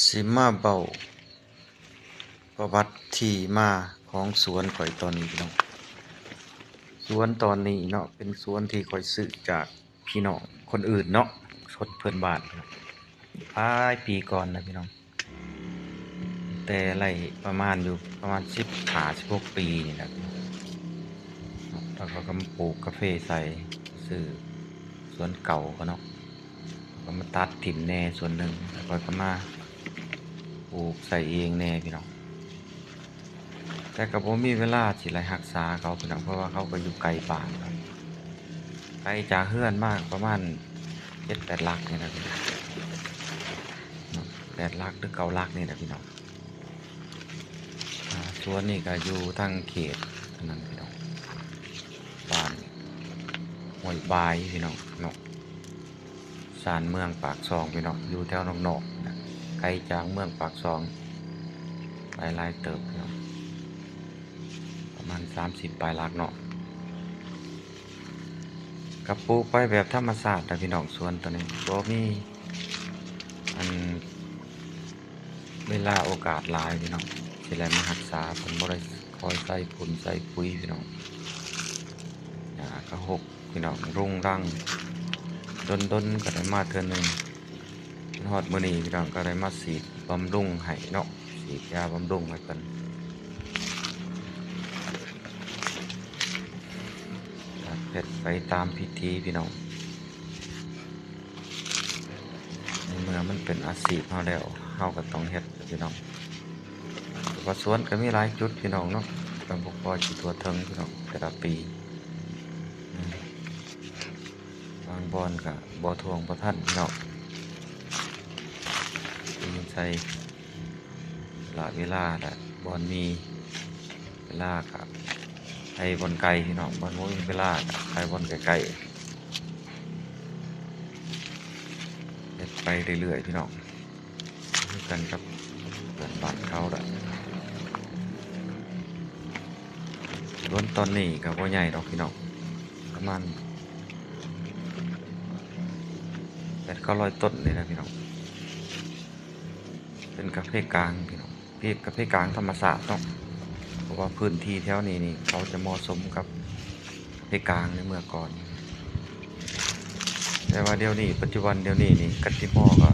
ຊິມາເວົ້າປະຫວັດທີ່ມາຂອງສວນຂ້ອຍຕອນນີ້ພີ່ນ້ອງ. ສວນຕອນນີ້ເນາະ ເປັນສວນທີ່ຂ້ອຍຊື້ຈາກພີ່ນ້ອງຄົນອື່ນເນາະ ຄົນເພື່ອນບ້ານ ຫຼາຍປີກ່ອນນະພີ່ນ້ອງ. ແຕ່ໄລ່ປະມານຢູ່ປະມານສິບຫ້າ ສິບຫົກປີນີ້ແຫຼະ ແລ້ວຂ້ອຍກໍມາປູກກາເຟໃສ່ ຊື້ສວນເກົ່າເຂົາເນາະ ກໍມາຕັດຖິ້ມແດ່ສ່ວນໜຶ່ງ ແລ້ວຂ້ອຍກໍມາປູກໃສ່ເອງແດ່ພີ່ນ້ອງ. ແຕ່ກໍບໍ່ມີເວລາຊິໄດ້ຮັກສາເຂົາພີ່ນ້ອງ ເພາະວ່າເຂົາກໍຢູ່ໄກບ້ານ ໄກຈາກເຮືອນມາປະມານເຈັດແປດຫຼັກນີ້ແຫຼະພີ່ນ້ອງ ເນາະ ແປດຫຼັກ ຫຼື ເກົ້າຫຼັກນີ້ແຫຼະພີ່ນ້ອງ. ອ່າ ສວນນີ້ກໍຢູ່ທາງເຂດນັ້ນພີ່ນ້ອງ ບ້ານຫ້ວຍບາຍພີ່ນ້ອງເນາະ ຊານເມືອງປາກຊ່ອງພີ່ນ້ອງ ຢູ່ແຖວນອກໆນະ ໄກຈາກເມືອງປາກຊ່ອງໄປຫຼາຍເຕີບພີ່ນ້ອງ ປະມານສາມສິບປາຍຫຼັກເນາະ. ກໍປູກໄປແບບທຳມະຊາດນະພີ່ນ້ອງ ສວນໂຕນີ້ ບໍ່ມີອັນເວລາໂອກາດຫຼາຍພີ່ນ້ອງ ຊິໄດ້ມາຮັກສາ ເພິ່ນບໍ່ໄດ້ຄອຍໃສ່ຝຸ່ນໃສ່ປຸຍພີ່ນ້ອງ. ຫຍ້າກໍຮົກພີ່ນ້ອງ ຮຸງລັງ ດົນໆກໍໄດ້ມາເທື່ອໜຶ່ງ. ຮອດມື້ນີ້ພີ່ນ້ອງກໍໄດ້ມາສີດບຳລຸງໃຫ້ເນາະ ສີດຢາບຳລຸງໃຫ້ເພິ່ນ ເຮັດໄປຕາມພິທີພີ່ນ້ອງ. ໃນເມື່ອມັນເປັນອາຊີບເຮົາແລ້ວ ເຮົາກໍຕ້ອງເຮັດພີ່ນ້ອງ. ແຕ່ວ່າສວນກໍມີຫຼາຍຈຸດພີ່ນ້ອງເນາະ ກໍບໍ່ພໍຊິທົ່ວເຖິງພີ່ນ້ອງ ແຕ່ລະປີ ອືມ ບາງບ່ອນກໍບໍ່ທ່ວງບໍ່ທັນພີ່ນ້ອງ ໃສ່ລະເວລາ ລະບ່ອນມີເວລາກໍໄປບ່ອນໄກພີ່ນ້ອງ ບ່ອນບໍ່ມີເວລາກໍໄປບ່ອນໃກ້ໆ ເຮັດໄປເລື້ອຍໆພີ່ນ້ອງ. ຄືກັນກັບເພື່ອນບ້ານເຂົາລະ ສວນຕອນນີ້ກໍບໍ່ໃຫຍ່ດອກພີ່ນ້ອງ ປະມານແປດເກົ້າຮ້ອຍຕົ້ນນີ້ແຫຼະພີ່ນ້ອງ. ເປັນກາເຟກາງພີ່ນ້ອງ ເພ ກາເຟກາງທຳມະຊາດເນາະ ເພາະວ່າພື້ນທີ່ແຖວນີ້ນີ້ ເຂົາຈະເໝາະສົມກັບກາເຟກາງໃນເມື່ອກ່ອນ. ແຕ່ວ່າດຽວນີ້ ປັດຈຸບັນດຽວນີ້ນີ້ ກະຕິມໍກໍ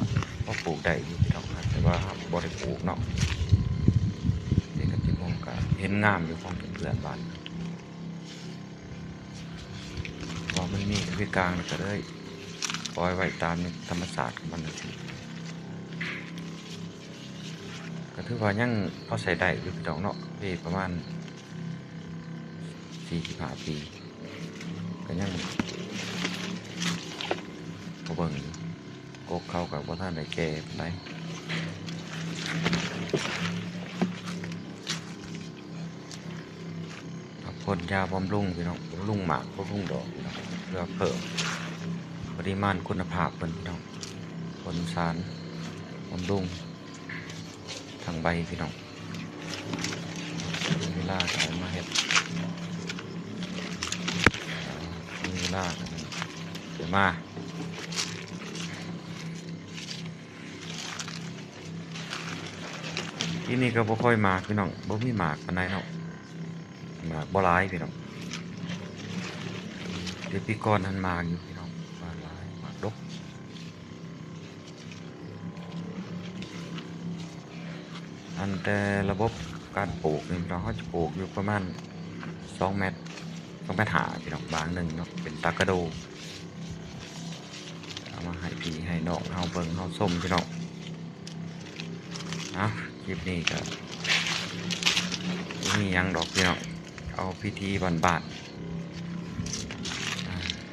ພໍປູກໄດ້ຢູ່ພີ່ນ້ອງ ແຕ່ວ່າບໍ່ໄດ້ປູກເນາະ. ເປັນກະຕິມໍກໍເຫັນງາມຢູ່ຂອງເພື່ອນບ້ານ ວ່າມັນມີກາເຟກາງ ແລ້ວກໍເລີຍປ່ອຍໄວ້ຕາມທຳມະຊາດຂອງມັນຈັ່ງຊີ້. ກໍຖືວ່າຍັງພໍໃຊ້ໄດ້ຢູ່ພີ່ນ້ອງເນາະ ເພປະມານສີ່ສິບຫ້າປີ ກໍຍັງພໍເບິ່ງຢູ່ ກົກເຂົາກໍບໍ່ທັນໄດ້ແກ່ປານໃດ. ພັກຜ່ອນຢາບຳລຸງພີ່ນ້ອງ ບຳລຸງໝາກ ບຳລຸງດອກພີ່ນ້ອງ ເພື່ອເພີ່ມປະລິມານຄຸນນະພາບເພິ່ນພີ່ນ້ອງ ພົ້ນສານບຳລຸງທາງໃບພີ່ນ້ອງ. ມີເວລາກໍມາເຮັດ ມີເວລາກໍໄດ້ມາ. ປີນີ້ກໍບໍ່ຄ່ອຍໝາກພີ່ນ້ອງ ບໍ່ມີໝາກປານໃດເນາະ ໝາກບໍ່ຫຼາຍພີ່ນ້ອງ. ແຕ່ປີກ່ອນຫັ້ນໝາກຢູ່ພີ່ນ້ອງ ໝາກຫຼາຍ ໝາກດົກ. ອັນແຕ່ລະບົບການປູກນີ້ພີ່ນ້ອງ ເຮົາຈະປູກຢູ່ປະມານສອງແມັດ ສອງແມັດຫ້າພີ່ນ້ອງ ບາງໜຶ່ງເນາະ ເປັນຕາກະໂດ. ເອົາມາໃຫ້ພີ່ໃຫ້ນ້ອງເຮົາເບິ່ງເຮົາຊົມພີ່ນ້ອງ. ເອົາ ຄລິບນີ້ກໍບໍ່ມີຫຍັງດອກພີ່ນ້ອງ ເອົາພິທີບ້ານ